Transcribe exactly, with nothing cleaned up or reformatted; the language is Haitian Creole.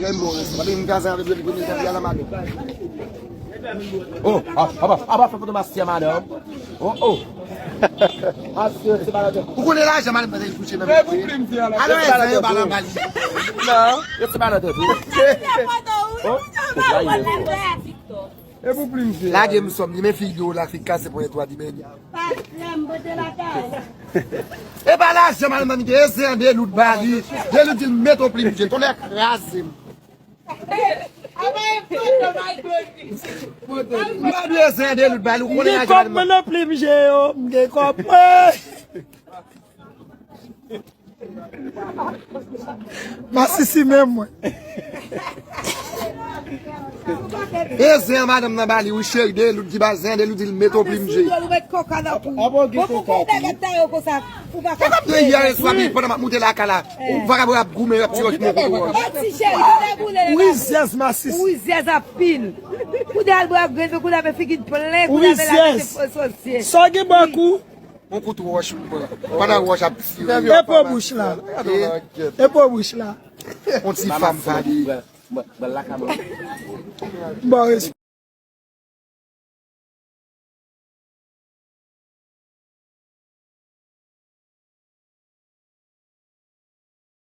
Gen bon respè. Paske m gaze avèk li premye jan li a la madanm. Oh, ah, apa, apa fè foto mastè madanm. Oh, oh. Mastè, se pa nan tèt. Ou konnen lajan madanm nan te kouche nan men. Alò, se pa nan tèt. Non, se pa nan tèt. Oh, oh, la, il est fort. E pou plim je. Lage m sòm li, men figi w la, fi kase ponyèt ou a di men. Pastè m pote lakay. E pa lajan madanm nan, li gen zen an Delout ba li. Delout di l met yon plim je. Tonnè kraze m. M pa dwe zen an Delout ba li, ou konnen lajan madanm nan. M gen kòb mwen nan plim je yo, m gen kòb mwen. Masisi menm mwen. E zen an madanm nan ba li, wi, cheri, Delout di ba zen an Delout di l met yon plim je. Ou met koka nan kou. Bon, pou kou bagay ta yo konsa, ou pa ka. Kaka m te yè swa, pi pandan m ap moute lakay la. Ou vagabon ap goumen, ap tire moun kote wòch. Ti cheri, kote boule la. Ou rizyèz, masisi. Ou rizyèz anpil. Kounye a l bwè grenn, kounye a men figi l plen, kounye a men la se sosye. Sa w gen bò kou? Yon kout wòch ou pran. Pandan wòch ap tire. E po bouch la. E po bouch la. Yon ti fanm fade. Bon, respè.